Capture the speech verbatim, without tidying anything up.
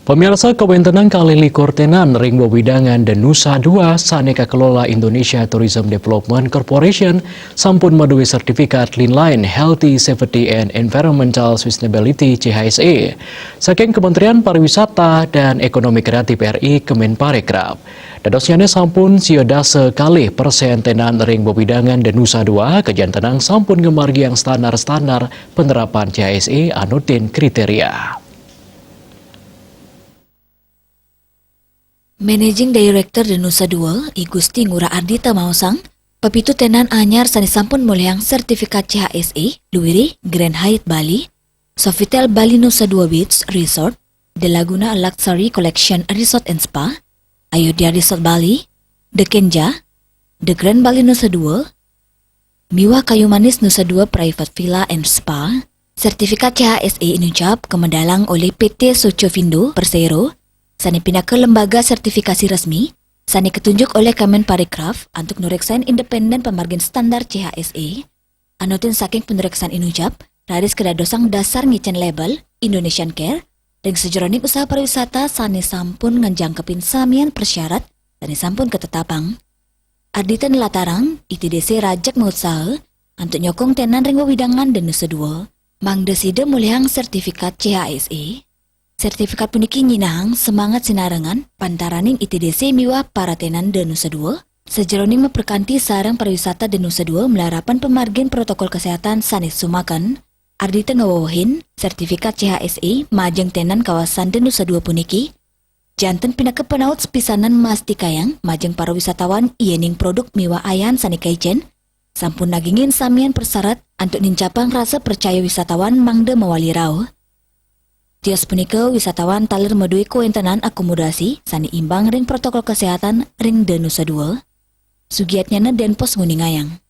Pemirsa, kawentenan kalih likur tenan ring wewidangan Denusa dua sane kakelola Indonesia Tourism Development Corporation sampun maduwe sertifikat Clean Line Healthy Safety and Environmental Sustainability, C H S E, saking Kementerian Pariwisata dan Ekonomi Kreatif R I, Kemenparekraf. Dadosnyane sampun sia dasa kalih persen tenan ring wewidangan Denusa dua kajantenang sampun ngamargiang standar-standar penerapan C H S E anutin kriteria. Managing Director Denusa dua, I Gusti Ngurah Ardita maosang, pepitu tenan anyar sane sampun molihang sertifikat C H S E, luwiri Grand Hyatt Bali, Sofitel Bali Nusa Dua Beach Resort, The Laguna Luxury Collection Resort and Spa, Ayodhya Resort Bali, The Kenja, The Grand Bali Nusa Dua, miwah Kayu Manis Nusa Dua Private Villa and Spa. Sertifikat C H S E inucap kamedalang olih P T Socovindo Persero, sane pinaka lembaga sertifikasi resmi, sane katunjuk olih Kemenparekraf antuk nureksain independen pamargin standar C H S E. Anutin saking panureksan inucap, raris kadadosang dasar ngicen label Indonesian Care ring sajeroning usaha pariwisata sane sampun ngajangkepin samian persyarat sane sampun katetapang. Ardita nlatarang, I T D C rajeg mautsaha antuk nyokong tenan ring wewidangan Denusa dua, mangda sida molihang sertifikat C H S E. Sertifikat puniki nyinahang semangat sinarengan pantaraning I T D C miwah para tenan Denusa dua, sajeroning maprekanti sareng pariwisata Denusa dua malarapan pamargin protokol kesehatan sane sumaken. Ardita ngawewehin, sertifikat C H S E majeng tenan kawasan Denusa dua puniki janten pinaka panaut sepisanan mastikayang majeng para wisatawan yening produk miwah ayan sane kaicen sampun nagingin samian persyarat antuk nincapang rasa percaya wisatawan mangda mawali rauh. Tios punika, wisatawan taler maduwe kawentenan akomodasi sane imbang ring protokol kesehatan ring Denusa dua. Sugiatnyana Denpos nguningayang.